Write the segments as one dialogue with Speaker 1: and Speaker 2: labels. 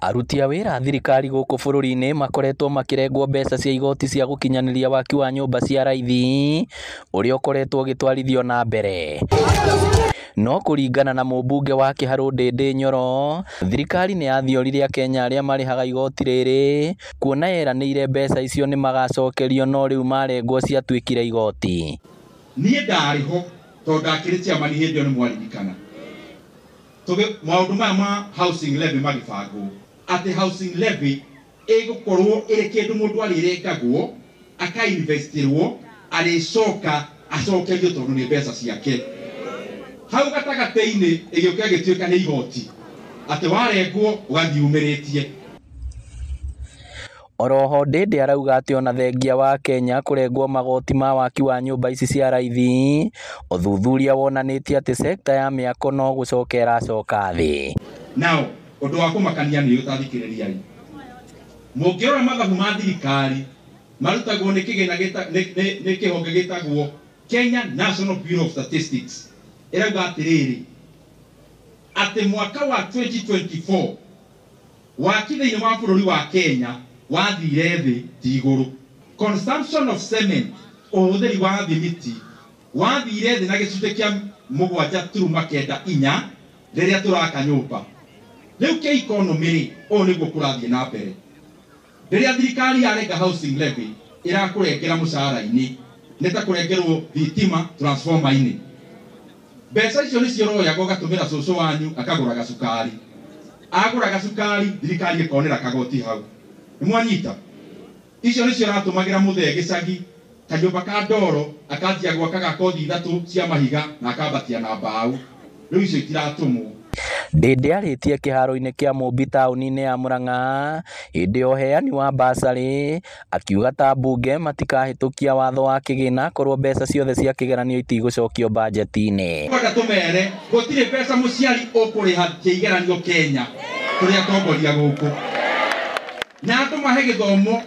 Speaker 1: Aruti a wĩra a thirikari gũkũ bũrũri-inĩ makoretwo makĩrengwo mbeca cia igoti cia gũkinyanĩria waki wa nyũmba cia raithi ũrĩa ũkoretwo ũgĩtwarithio na mbere. No kũringana na mũmbunge wa Kĩharũ Ndĩndĩ Nyoro, thirikari nĩ yathiorire akenya arĩa marĩhaga igoti rĩrĩ kuona yeranĩire mbeca icio nĩ magacokerio no rĩu marengwo ciatuĩkire igoti.
Speaker 2: Niĩ ndarĩ ho tondũ ndakĩrĩ chairman hĩndĩ ĩyo nĩ mwaririkana. Maũndũ maya ma housing levy magĩbangwo atĩ housing levy ĩgũkorwo ĩrĩ kĩndũ mũndũ arĩrengagwo akainvestirwo arĩcoka acokerio tondũ nĩ mbeca ciake. Hau gatagatĩ-inĩ ĩgĩũka ĩgĩtuĩka nĩ igoti atĩ warengwo ũgathiĩ umĩrĩtie.
Speaker 1: Oroho Ndĩndĩ arauga atĩ ona thengia wa Kenya kũrengwo magoti ma waki wa nyũmba ici cia raithi, ũthuthuria wonanĩtie atĩ sekta ya mĩako no gũcoka ĩracoka thĩ.
Speaker 2: Nao ũndũ wa kũmakania nĩ ũtathikĩrĩriai. Mũngĩrora mathabu ma thirikari marutagwo nĩ kĩgĩna nĩ kĩhonge gĩtagwo Kenya National Bureau of Statistics ĩrauga atĩrĩrĩ atĩ mwaka wa 2024 waki thĩinĩ wa bũrũri wa Kenya wathire thĩ ti igũrũ. Consumption of cement, ũhũthĩri wa thimiti wathire thĩ na gĩcunjĩ kĩa 7.94 rĩrĩa tũraka nyũmba. Rĩu kĩ economy rĩ, ũũ nĩguo kũrathiĩ na mbere. Rĩrĩa thirikari yarenga housing levy ĩrakũrengera mũcara-inĩ nĩ ta kũrengerwo thitima transformer-inĩ. Mbeca icio nĩcio ũroyaga ũgatũmĩra cũcũ wanyu akagũra gacukari. Agũra gacukari thirikari ĩkonera kagoti hau. Nĩ mwanyita? Icio nĩcio aratũmagĩra mũthee gĩcagi kanyũmba ka ndoro akanjia gwaka ga kothi 3 cia mahiga na akambatia na mbaũ. Rĩu icio itiratũmwo.
Speaker 1: Ndĩndĩ arĩtie kĩharo-inĩ kĩa Mũmbi taũni-inĩ ya Murang'a hĩndĩ ya ũheani wa basarĩ akiuga ta mbunge matikahĩtũkia watho wa kĩgĩna korwo mbeca ciothe cia kĩgeranio itigũcokio bajeti-inĩ.
Speaker 2: Kwenda tũmere gũtirĩ mbeca mũciari ũkũrĩha kĩgeranio Kenya tũrĩ atongoria gũkũ. Na andũ mahe gĩthomo,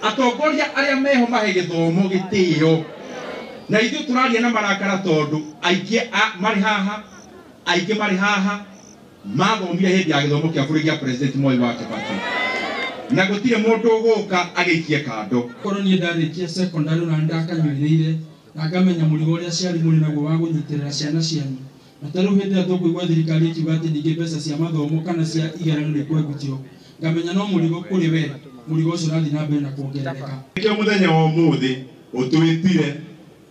Speaker 2: atongoria arĩa meho mahe gĩthomo gĩtĩo. Na ithuĩ tũraria na marakara tondũ aingĩ marĩ haha, aingĩ marĩ haha mathomire hĩndĩ ya gĩthomo kĩa bũrũri gĩa President Mwai wa Kibaki. Na gũtirĩ mũndũ ũgũka agĩikie kando.
Speaker 3: Korwo niĩ ndarĩkia secondary na ndakanyuĩrĩire na ngamenya mũrigo ũrĩa aciari mũrĩ naguo wa kũnyitĩrĩra ciana cianyu. Na ta rĩu hĩndĩ ĩrĩa tũkũigua thirikari ĩkiuga atĩ ningĩ mbeca cia mathomo kana cia igeranio nĩ ikwengutio, ngamenya no mũrigo kũrĩ we, mũrigo ũcio ũrathiĩ na mbere na kuongerereka.
Speaker 4: Nĩkĩo mũthenya wa ũmũthĩ ũtwĩtire,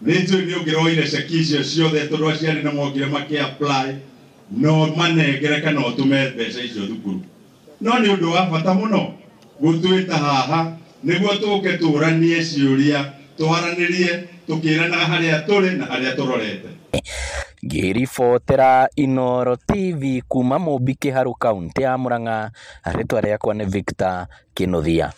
Speaker 4: nĩ njũĩ nĩ ũngĩroire ceki icio ciothe tondũ aciari nĩ mokire makĩ-apply, no manengere kana ũtũme mbeca icio thukuru. No nĩ ũndũ wa bata mũno gũtwĩta haha nĩguo tũke tũranie ciũria, twaranĩrie, tũkĩranaga harĩa tũrĩ na harĩa tũrorete.
Speaker 1: Ngĩribotera Inooro TV kuma Mũmbi Kĩharũ kaunti ya Murang'a, rĩtwa rĩakwa nĩ Victor Kĩnuthia.